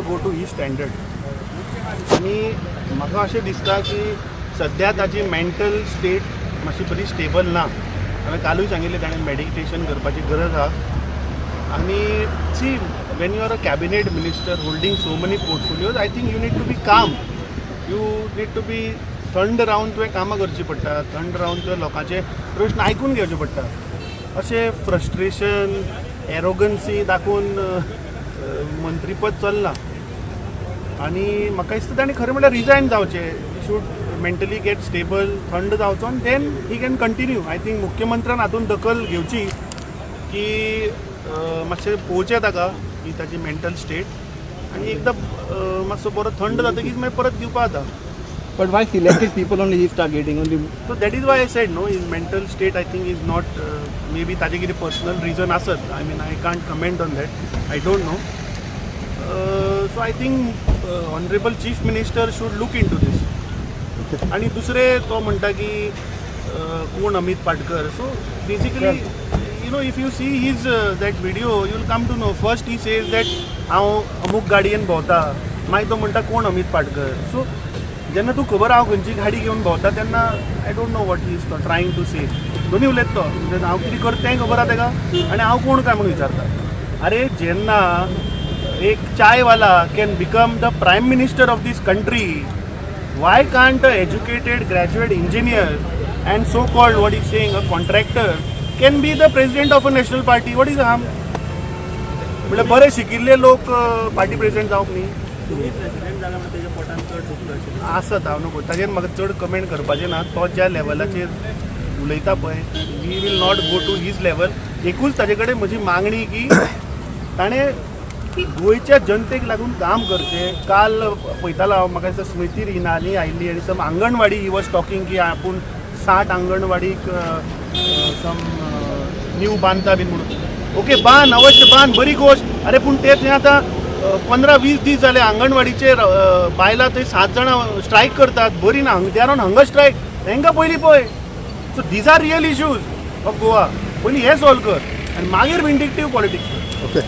go to his standard. आनी म्हाका अशें दिसता की सद्या ताजी मेंटल स्टेट मातशी बरी स्टेबल ना. हांवें कालूय सांगिल्लें, ताणें मेडिटेशन करपाची गरज आहा. आनी see, when you are a cabinet minister holding so many portfolios, I think you need to be calm, you need to be थंड रावन तुवें कामां करचीं पडटा, थंड रावन तुवें लोकांचे प्रश्न आयकून घेवचे पडटा. अशें फ्रस्ट्रेशन, एरोगन्सी दाखोवन मंत्रीपद चलना. आनी म्हाका दिसता ताणें खरें म्हणल्यार रिजायन जावचें. Should mentally get stable, थंड जावचो आनी then he can continue. I think मुख्यमंत्र्यान हातूंत दखल घेवची की मातशें पळोवचें ताका की ताची मेंटल स्टेट आनी एकदां मातसो बरो थंड जातकीच मागीर परत दिवपा जाता. But why selected people only he is targeting? Only So that is why I said no, his mental state, I think, is not, maybe ताजे कितें पर्सनल रिजन आसत. I mean, I can't comment on that, I don't know. So I think honourable chief minister should look in to this. आणि दुसरे तो म्हणटा की कोण Amit Patkar. So basically, if you see his that video, you will come to know. First he says that हांव अमूक गाडयेन भोंवता, मागीर तो म्हणटा कोण अमित पाटकर. सो जेन्ना तूं खबर हांव खंयची गाडी घेवन भोंवता तेन्ना I don't know what he is trying to say. दोनी उलयता तो. म्हणजे हांव कितें करता तें खबर आहा ताका आनी हांव कोण काय म्हणून विचारता. अरे, जेन्ना एक चायवाला can become the prime minister of this country, why can't a educated graduate engineer and so called, what is saying, a contractor can be the president of a national party? What is the harm? म्हणजे बरे शिकिल्ले लोक party president जावंक न्ही? तुम्ही president जाला म्हणून तेच्या पोटान चड दुखलो अशें? आसत, हांव नको ताजेर म्हाका चड कमेंट करपाचें ना. तो ज्या लेवलाचेर उलयता पळय, we will not go to his level. एकूच ताजे कडेन म्हजी मागणी की ताणें गोंयच्या जनतेक लागून काम करचें. काल पळयतालो हांव, म्हाका दिसता स्मृती इराणी आयिल्ली आनी सम आंगणवाडी, he was talking की आपूण 60 आंगणवाडीक सम न्यू बांदता बीन म्हणून. ओके, बांद, अवश्य बांद, बरी गोश्ट. अरे, पूण ते थंय आतां 15-20 दीस जाले, आंगणवाडीचेर बायलां थंय सात जाणां स्ट्रायक करतात. बरी ना. They are on hunger strike. तांकां पयलीं पळय. So these are real issues of Goa. पयलीं हें सॉल्व कर आनी मागीर विंडिक्टीव पॉलिटिक्स कर. ओके.